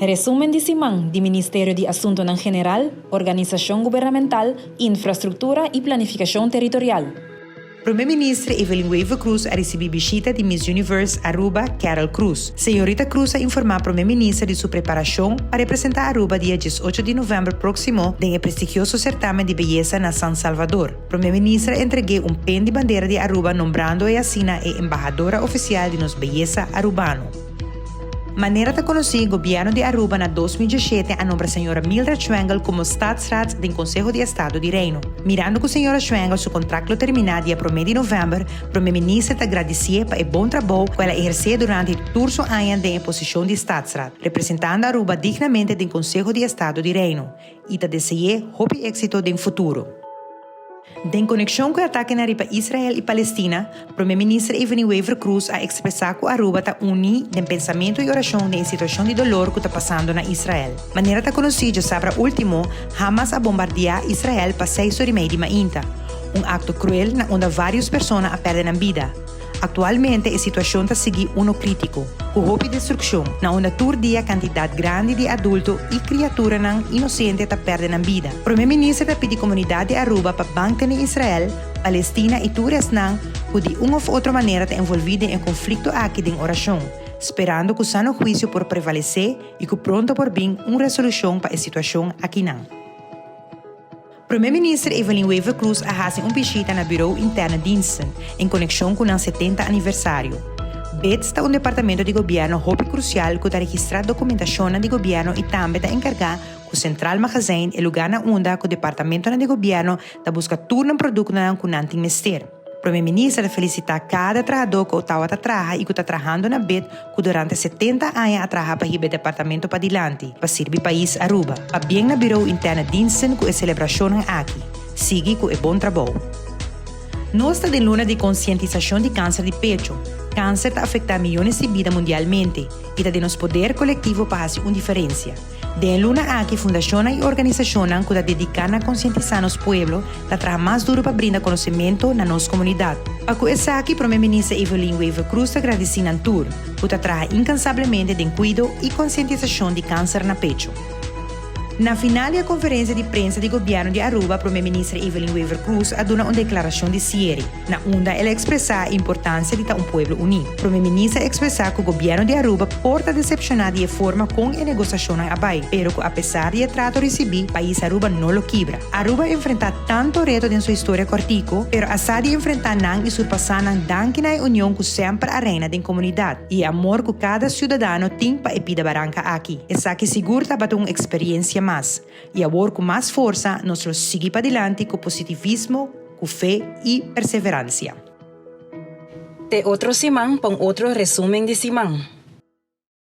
Resumen di siman di Ministerio di Asuntonan General, Organisashon Gubernamental, Infrastruktura i Planifikashon Territorial. Prome Minister Evelyn Wever-Croes a ricibi bishita di Miss Universe Aruba, Carol Croes. Señorita Croes a informa Prome Minister di su preparacion pa representa Aruba dia 18 di november proximo den e prestigioso certamen di beyesa na San Salvador. Prome Minister a entreg'e un pen di bandera di Aruba nombrando e asina e embahadora oficial di nos beyesa Arubano. Manera ta conoci, Gobierno di Aruba na 2017 a nombra señora Mildred Schwengle como Stadsraad den Conseho di Estado di Reino. Mirando cu señora Schwengle su contract lo termina dia prome di november, Prome Minister ta gradici'e pa e bon trabou cu el a eherce durante tur su aña den e posicion di Stadsraad, representando Aruba dignamente den Conseho di Estado di Reino, y ta dese'e hopi exito den futuro. Den conexion cu e atakenan riba Israel y Palestina, Prome Minister Evelyn Wever-Croes a expresa cu Aruba ta uni den pensamento y oracion den e situacion di dolor cu ta pasando na Israel. Manera ta conoci, djosabra ultimo, Hamas a bombardea Israel pa seis or y mei di mainta, un acto cruel na unda varios persona a perde nan bida. Actualmente e situacion ta sigui uno critico, cu hopi destruccion, na unda tur dia cantidad grandi di adulto y criaturanan inocente ta perde nan bida. Prome Minister ta pidi comunidad di Aruba pa ban tene Israel, Palestina y tur esnan cu di un of otro manera ta envolvi den e conflicto aki den oracion, sperando cu sano huicio por prevalece y cu pronto por bin un resolucion pa e situacion akinan. Prome Minister Evelyn Wever-Croes a haci un bishita na Bureau Interne Diensten en conexion cu nan 70 aniversario. BIDS ta un departamento di gobierno hopi crucial cu ta registra documentacionnan di gobierno y tambe ta encarga cu Centraal Magazijn, e lugar na unda cu departamentonan di gobierno ta busca tur nan productonan cu nan tin mester. Prome Minister ta felicita cada trahador cu Ottawa ta traha y cu ta trahando na bid cu durante 70 aña a traha pa hiba e departamento padilanti, pa sirbi pais Aruba. Pabien na Bureau Interne Diensten cu e celebracionnan aki. Sigui cu e bon trabou. Nos ta den luna di concientisacion di cancer di pecho. Cancer ta afecta miyones di bida mundialmente y ta den nos poder colectivo pa haci un diferencia. Den e luna aki fundacionnan y organisacionnan cu ta dedica na concientisa nos pueblo ta traha mas duro pa brinda conocemento na nos comunidad. Pa cu esaki Prome Minister Evelyn Wever-Croes ta gradici nan tur cu ta traha incansablemente den cuido y concientisacion di cancer na pecho. Na final di e conferencia di prensa di Gobierno di Aruba Prome Minister Evelyn Wever-Croes a duna un declaracion di ciere, na unda el a expresa e importancia di ta un pueblo uni. Prome Minister a expresa cu Gobierno di Aruba por ta decepciona di e forma con e negociacionnan a bay, pero cu apesar di e trato ricibi, pais Aruba no lo kibra. Aruba a enfrenta tanto reto den su historia cortico, pero a sa di enfrenta nan y surpasa nan danki na e union cu semper a reina den comunidad y e amor cu cada ciudadano tin pa e pida baranca aki. Esaki sigur tabata un experiencia mas, y awor cu mas forsa nos lo sigui padilanti cu positivismo, cu fe y perseverancia. Te otro siman pa un otro resumen di siman.